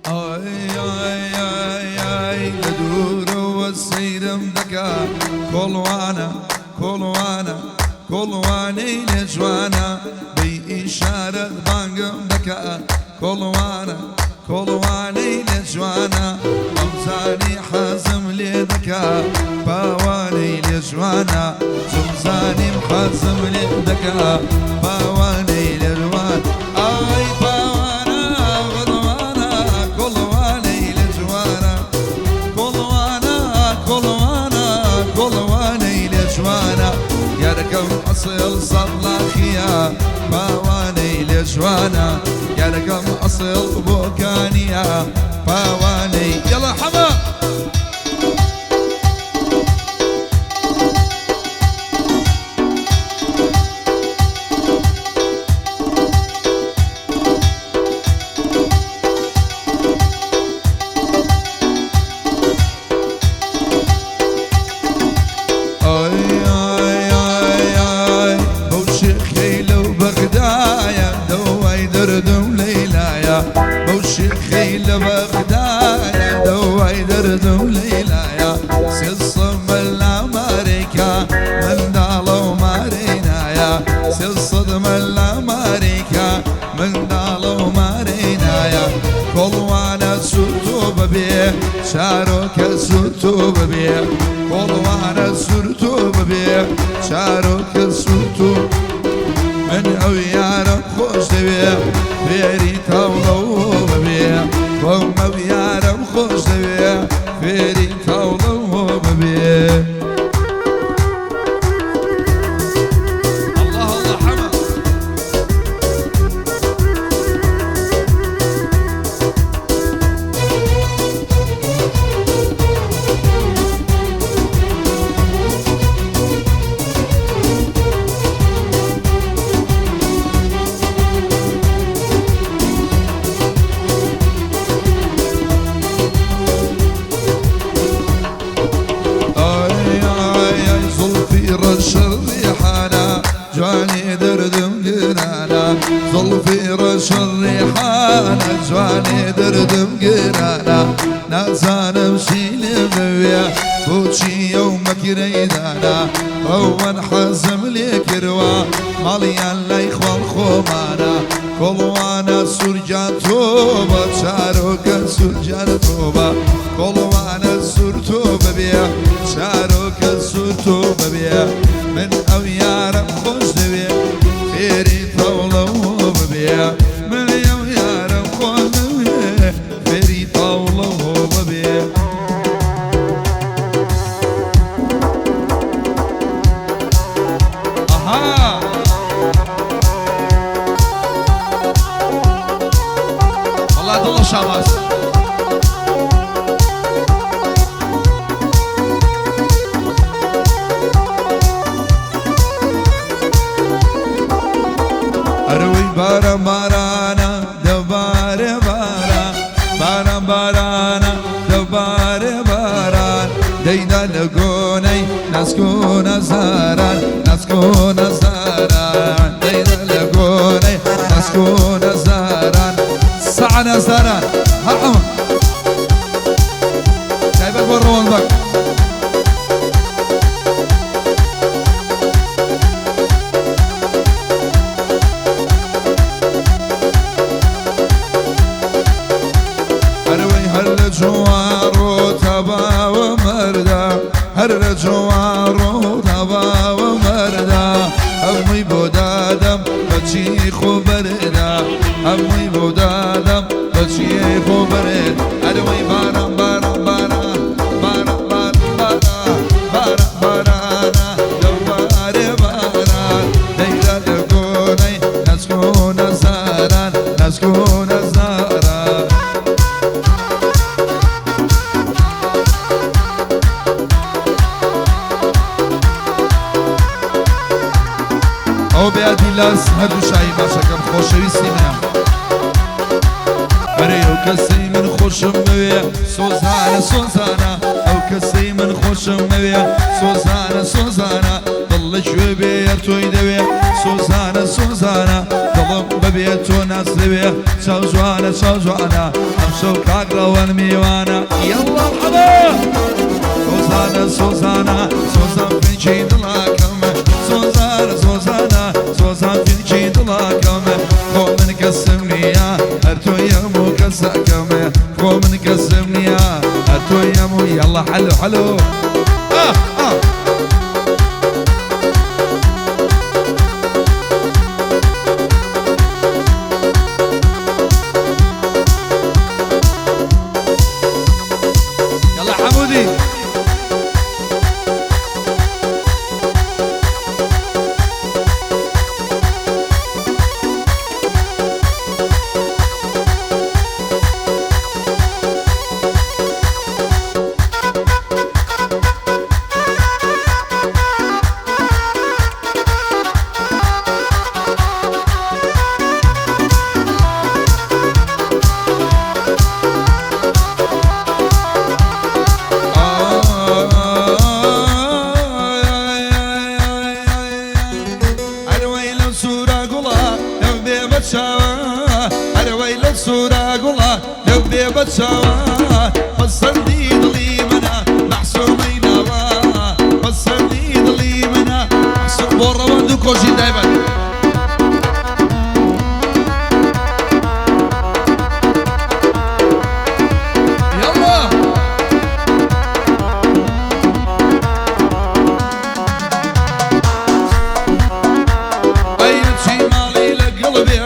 ئای ئای ئای ئای لە دوورەوە سەیرم دەکا کۆڵوانە کۆڵوانە کۆڵوانەی لێ جوانە بەی ئیشارەت بانگم دەکا کۆڵوانە کۆڵوانەی لێ جوانە ئەمزانی حەزم لێ دەکا پاوانەی لێ جوانە چمزانیم حەزم لێ دەکا پاوانەی لێ جوان ئای پاوانە غەڵوانە کۆڵوانەی لێ جوانە کۆڵوانە کۆڵوانە کۆڵوانەی لێ جوانە یارەکەم ئەسڵ سەڵاخیە پاوانەی لێ جوانە یارەکەم ئەسڵ بۆکانیە پاوانەی یەڵا حەمە. ئای ئای ئای ئای بەو شێخەی لەو بەغدایە دەوای دەردم لەیلایە بەو شێخەی لە بەغدایە دەوای دەردم لەیلایە سێ مەلا مارێکا منداڵە و مارێنایە 300 مەلا مارێکا منداڵە و مارێنایە کۆڵوانە سوور تۆ بەبێ چارۆکە سوور تۆ بەبێ کۆڵوانە سوور تۆ بەبێ چارۆکە سوور تۆ من ئەو یارم خۆش دەوێ فێری تاوڵەوە بەبێ خۆم ئەو یارم خۆش دەوێ فێری تاوڵەوە بەبێ. الله الله حەمە. ئای ئای ئای زوڵفی ڕەش ڕیحانە جوانی دەردم گرانە زوڵفی ڕەش ڕیحانە جوانی دەردم گرانە نازانم چی لێم دەوێ بۆچی ئەو مەکرەیدانە ڕەوەن حەزم لێ کردووە ماڵیان لای خواڵ خۆمانە کۆڵوانە سوورگیان تۆبە چارۆکە سوورگیان تۆبە کۆڵوانە سوور تۆ بەبێ چارۆکە سوور تۆ بەبێ من ئەو یارم خۆش دەوێ فێری تاوڵەوە بەبێ من ئەو یارم خۆش دەوێ فێری تاوڵەوە بەبێ. ئەها وەڵا دڵە شاباز. ئەرەوەی باران بارانە دەبارێ باران باران بارانە دەبارێ باران دەیدا لە گۆنەی ناسک و نازاران ناسک و نازاران دەیدا لە گۆنەی ناسک و نازاران سەعە نازاران هەر حەمە تایبەت بۆ ڕەوەند بەگ. ئەرەوەی هەر لە جوانڕۆ تاباوە مەردا هەر لە جوانڕۆ تاباوە مەردا هەمووی بۆ دادەم بەچی خۆ بەرێدا هەمووی بۆ دادەم بەچی خۆ بەرێت ئەرەوەی باران باران باران باران باران باران باران بارانە دەبارێ باران دەیدا لە گۆنەی ناسک و نازاران ناسک و نازاران. ئەوە بەیادی لاس هەردوو شایی باشەکەم خۆشەویستی منە ئەرێ ئەو کەسەی من خۆشم دەوێ سۆزانە سۆزانە ئەو کەسەی من خۆشم دەوێ سۆزانە سۆزانە دڵ لەکوێ بێ هەر تۆی دەوێ سۆزانە سۆزانە دڵم بەبێ بێ تۆ ناسلوێ چاو جوانە چاو جوانە ئەمشەو کاک ڕەوەن میوانە یەڵڵا حەمە سۆزانە سۆزانە سۆزان فێنکی دڵاکەم سۆزانە سۆزانە سۆزان فێنکی دڵاکەم خۆ من کەسم نییە هەر تۆ یەم و کەسەکەم خۆ من کەسم نییە هەر تۆ یەم و یەڵڵا حەلو حەلو آه آه. يلا حمودي. ئەرەوەی لەو سوورە گوڵە لەو بێ بەچاوە، ئەرەوەی لەو سوورە گوڵە لەو بێ بەچاوە، پەسەندی دڵی منە مەحسومەی ناوە، پەسەندی دڵی منە مەحسوم. بۆ ڕەوەند و کۆشی تایبەت. يلا ئەی چی ماڵی لە گڵ بێ